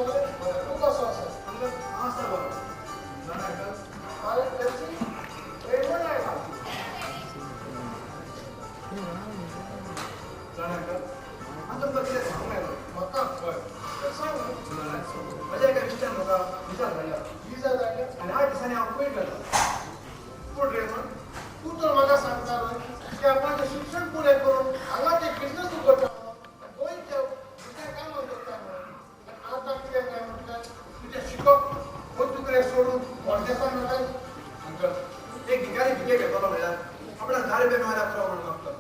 बरें, तूं कसो आसा? अंकल, हांव आसा बरो. जाणा अंकल? अरे एल्सी, रेमंड आयला. जाणा अंकल, हांव तुमकां कितें सांगूंक आयलो. म्हाका? हय. तर सांग न्हू. म्हज्या एका इश्टान म्हाका विजा धाडल्या. विजा धाडल्या? आनी 8 दिसांनी हांव कुवेट वता. पूण रेमंड, तूं तर म्हाका सांगतालो की आपणाचें शिक्षण पुरें करून हांगाच एक बिजनस उगडटा म्हणून आनी गोंयच्या दुसऱ्या कामाक करता म्हणून. आनी आतां कितें काय म्हटल्यार तुजें शिकप अदुकरें सोडून परदेसान वताय. अंकल, एक भिकारी भिके घेतलो म्हणल्यार आपणाक 10 रुपया मेळ्ळ्यार पुरो म्हणून मागता.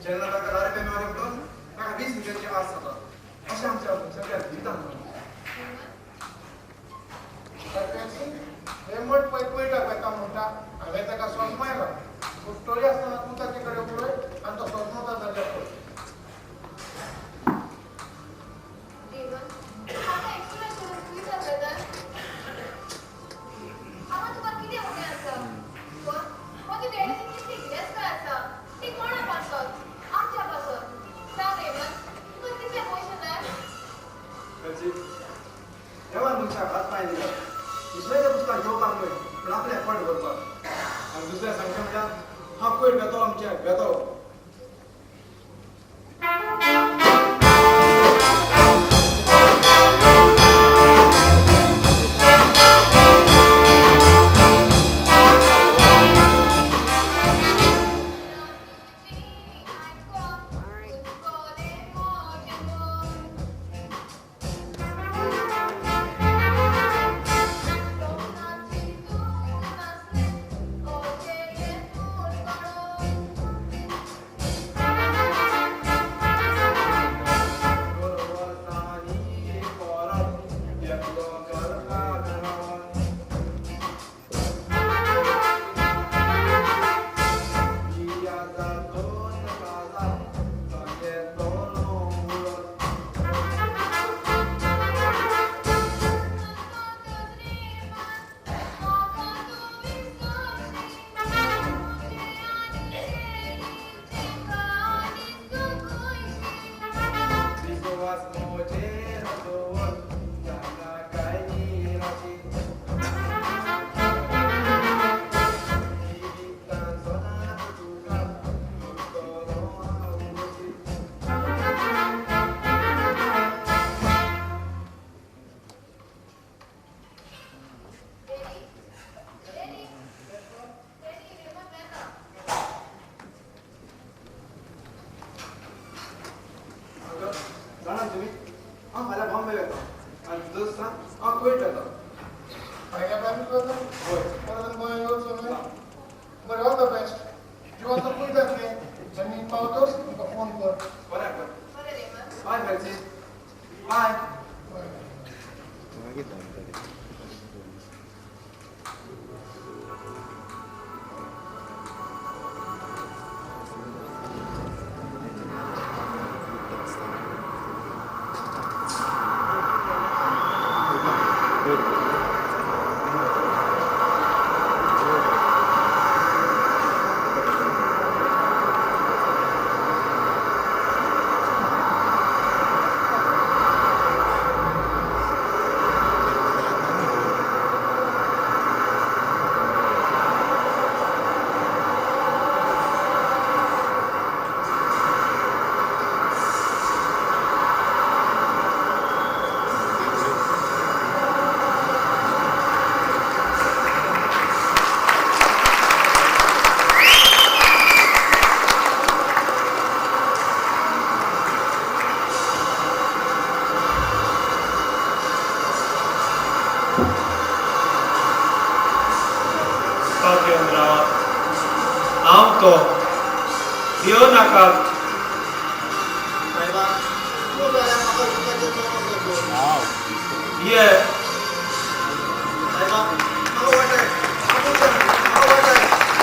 जेन्ना ताका 10 रुपया मेळ्ळे म्हणून ताका 20 रुपयांची आस जाता. अशें आमच्या सगळ्या जिवितांत म्हणून. रेमंड पळय कुवेटाक वता म्हणटा. हांवें ताका सोजमायलो. पूण तरी आसतना तूं ताचे कडेन उलय आनी तो सोजमता जाल्यार पळय. रेमन, म्हाका एक्सप्लेन करून कुवेटाक वता. हांगा तुका कितें उणें आसा? पण म्हज्या डॅडीची कितली गिरेस्तकाय आसा ती कोणा पासत? आमच्या पासत. सांग रेमन, तुका कितले पयशे जाय? खर्ची देवान मनशाक हात पांय दिला दुसऱ्याच्या पुस्तक घेवपाक न्हय, पूण आपलें पोट भरपाक. आनी दुसरें सांगचें म्हणल्यार हांव कुवेट वेतलो, आमचें वेतलो. दोन वर्सांनी परत येतलो करता धन. पियाचा दोन काजा घेतलो उडत. विश्वास म्हजेर दवर, जाणा काय निराशी. जिवितान सदांच तुका उरतलो हांव उगोशी. डॅडी, डॅडी, डॅडी, रेमन वेता. अंकल, जाणा तुमी, हांव फाल्यां बॉम्बे वता आनी दुसऱ्या दिसा हांव कुवेट वता. फायल्या प्रायमीक वता? हय. परत गोंया येवचो न्हय? बरें, ऑल the best. जिवाचो कुयदाद घे आनी पावतोच म्हाका फोन कर. बरें अंकल. बरें रेमन. बाय फेलसी, बाय. बरें. पातयेवन रावात, हांव तो, भियो नाकात. सायबा, तूं जाल्यार म्हाका उदकाचेर चलोवंक शकतो. ये. सायबा, म्हाका वाटय.